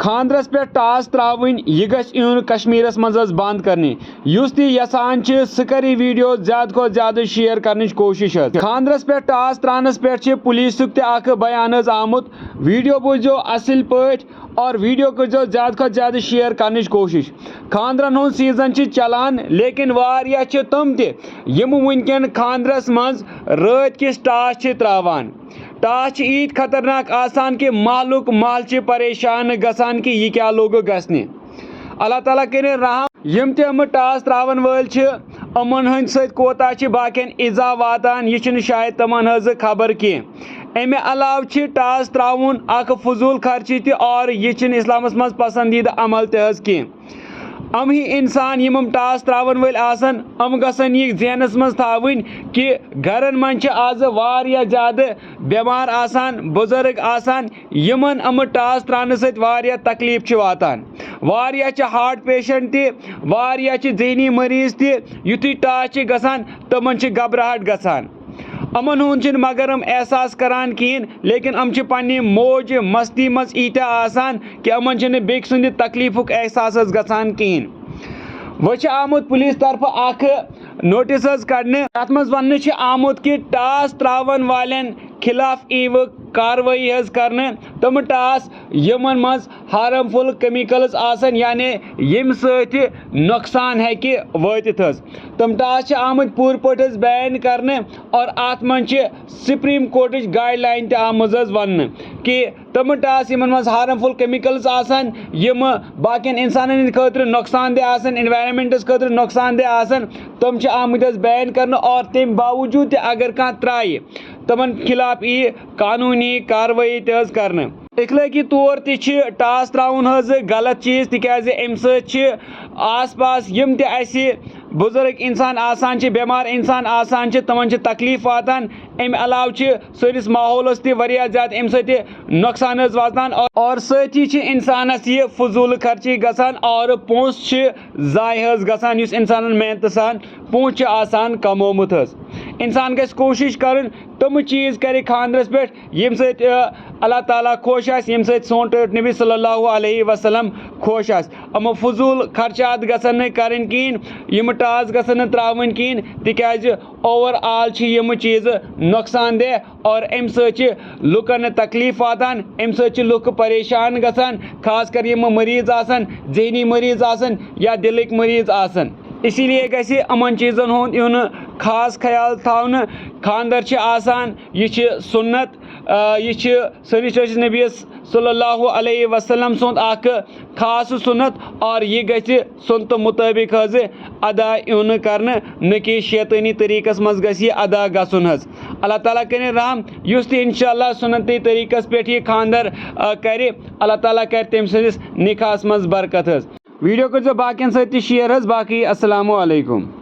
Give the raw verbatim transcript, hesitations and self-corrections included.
خانٛدرس پٮ۪ٹھ ٹاس ترٛاوٕنۍ، یہِ گژھِ یُن کشمیٖرس منٛز حظ بنٛد کرنہٕ۔ یُس تہِ یژھان چھِ، سُہ کرِ یہِ ویڈیو زیادٕ کھۄتہٕ زیادٕ شیئر کرنٕچ کوٗشش حظ۔ خانٛدرس پٮ۪ٹھ ٹاس ترٛاونس پٮ۪ٹھ چھِ پُلیٖسُک تہِ اکھ بیان حظ آمُت۔ ویڈیو بوٗزِو اصٕل پٲٹھۍ اور ویڈیو کٔرۍزیو زیادٕ کھۄتہٕ زیادٕ شیئر کرنٕچ کوٗشش۔ خانٛدرن ہُنٛد سیزن چھِ چلان، لیکن واریاہ چھِ تِم تہِ، یِم وٕنکٮ۪ن خانٛدرس منٛز رٲتۍ کِس ٹاس چھِ ترٛاوان۔ ٹاس چھِ ییٖتۍ خطرناک آسان کہِ محلُک محل چھِ پریشان گژھان کہِ یہِ کیٛاہ لوٚگُکھ گژھنہِ۔ اللہ تعالیٰ کٔرِنۍ رحم۔ یِم تہِ یِم ٹاس ترٛاوَن وٲلۍ چھِ، یِمَن ہٕنٛدۍ سۭتۍ کوتاہ چھِ باقیَن ایٖزا واتان، یہِ چھِنہٕ شاید تِمَن ہٕنٛز خبر کینٛہہ۔ اَمہِ علاوٕ چھِ ٹاس ترٛاوُن اَکھ فضوٗل خرچی تہِ، اور یہِ چھِنہٕ اِسلامَس منٛز پسندیدٕ عمل تہِ حظ کینٛہہ۔ یِم ہی اِنسان، یِم یِم ٹاس ترٛاوَن وٲلۍ آسَن، یِم گژھن یہِ ذہنَس منٛز تھاوٕنۍ کہِ گَرَن منٛز چھِ آزٕ واریاہ زیادٕ بٮ۪مار آسان، بُزرٕگ آسان، یِمَن یِم ٹاس ترٛاونہٕ سۭتۍ واریاہ تکلیٖف چھِ واتان۔ واریاہ چھِ ہارٹ پیشنٹ تہِ، واریاہ چھِ ذہنی مریض تہِ۔ یُتھُے ٹاس چھِ گژھان، تِمَن چھِ گھبراہٹ گژھان۔ یِمَن ہُنٛد چھِنہٕ مگر یِم احساس کران کِہیٖنۍ، لیکن یِم چھِ پننہِ موج مستی منٛز ییٖتیٛاہ آسان کہِ یِمَن چھِنہٕ بیٚکہِ سٕنٛدِ تکلیٖفُک احساس حظ گژھان کِہیٖنۍ۔ وۄنۍ چھِ آمُت پُلیٖس طرفہٕ اکھ نوٹس حظ کڑنہٕ۔ تَتھ منٛز وننہٕ چھِ آمُت کہِ ٹاس ترٛاوَن والٮ۪ن خلاف ییٖوٕ کاروٲیی حظ کرنہٕ۔ تِم ٹاس یِمن منٛز ہارمفل کیمیکلز آسن، یعنی ییٚمہِ سۭتۍ نۄقصان ہیٚکہِ وٲتِتھ حظ۔ تِم ٹاس چھِ آمٕتۍ پوٗرٕ پٲٹھۍ حظ بین کرنہٕ، اور اتھ منٛز چھِ سپریم کورٹٕچ گائیڈ لائن تہِ آمٕژ حظ وننہٕ کہِ تِم ٹاس یِمن منٛز ہارمفل کیمیکلز آسن، یِم باقین انسانن ہٕنٛدِ خٲطرٕ نۄقصان دہ آسن، انوائرمنٹس خٲطرٕ نۄقصان دہ آسن، تِم چھِ آمٕتۍ حظ بین کرنہٕ، اور تَمہِ باوجوٗد تہِ اگر کانٛہہ ترٛایہِ، تِمن خلاف یی قانوٗنی کاروٲیی تہِ حظ کرنہٕ۔ اخلٲقی طور تہِ چھِ ٹاس ترٛاوُن حظ غلط چیٖز، تِکیازِ اَمہِ سۭتۍ چھِ آس پاس یِم تہِ اَسہِ بُزرگ اِنسان آسان چھِ، بٮ۪مار اِنسان آسان چھِ، تِمَن چھِ تکلیٖف واتان۔ اَمہِ علاوٕ چھِ سٲنِس ماحولَس تہِ واریاہ زیادٕ اَمہِ سۭتۍ تہِ نۄقصان حظ واتان، اور سۭتی چھِ اِنسانَس یہِ فضوٗل خرچی گژھان، اور پونٛسہٕ چھِ ضایع حظ گژھان، یُس اِنسانَن محنتہٕ سان پونٛسہٕ چھِ آسان کمومُت حظ۔ اِنسان گژھِ کوٗشِش کَرُن تِم چیٖز کَرِ خانٛدرَس پٮ۪ٹھ، ییٚمہِ سۭتۍ، آ، اللہ تعالیٰ خۄش آسہِ، ییٚمہِ سۭتۍ سون ٹٲٹھۍ نبی صلی اللہ علیہ وسلم خۄش آسہِ۔ یِم فضوٗل خرچات گژھن نہٕ کَرٕنۍ کِہیٖنۍ، یِم ٹاس گژھن نہٕ ترٛاوٕنۍ کِہیٖنۍ، تِکیٛازِ اوور آل چھِ یِم چیٖزٕ نۄقصان دہ، اور اَمہِ سۭتۍ چھِ لُکَن تکلیٖف واتان، اَمہِ سۭتۍ چھِ لُکھ پریشان گژھان، خاص کر یِم مریض آسن، ذہنی مریض آسن یا دِلٕکۍ مریض آسن۔ اسی لیے گژھِ یِمَن چیٖزَن ہُنٛد یُن خاص خیال تھاونہٕ۔ خانٛدر چھِ آسان، یہِ چھِ سُنت، آ، یہِ چھِ سٲنِس ٹٲٹھِس نبیَس صلی اللہ علیہ وسلم سُنٛد اکھ خاص سُنت، اور یہِ گژھِ سُنتہٕ مُطٲبِق حظ ادا یُن کرنہٕ، نہ کہِ شیطٲنی طریٖقس منٛز گژھِ یہِ ادا گژھُن حظ۔ اللہ تعالیٰ کٔرِنۍ رحم، یُس تہِ انشاءاللہ سُنتی طریٖقس پٮ۪ٹھ یہِ خانٛدر، آ، کرِ، اللہ تعالیٰ کرِ تٔمۍ سٕنٛدِس نکاحس منٛز برکت حظ۔ ویڈیو کٔرۍزیو باقین سۭتۍ تہِ شیئر حظ۔ باقٕے السلام علیکم۔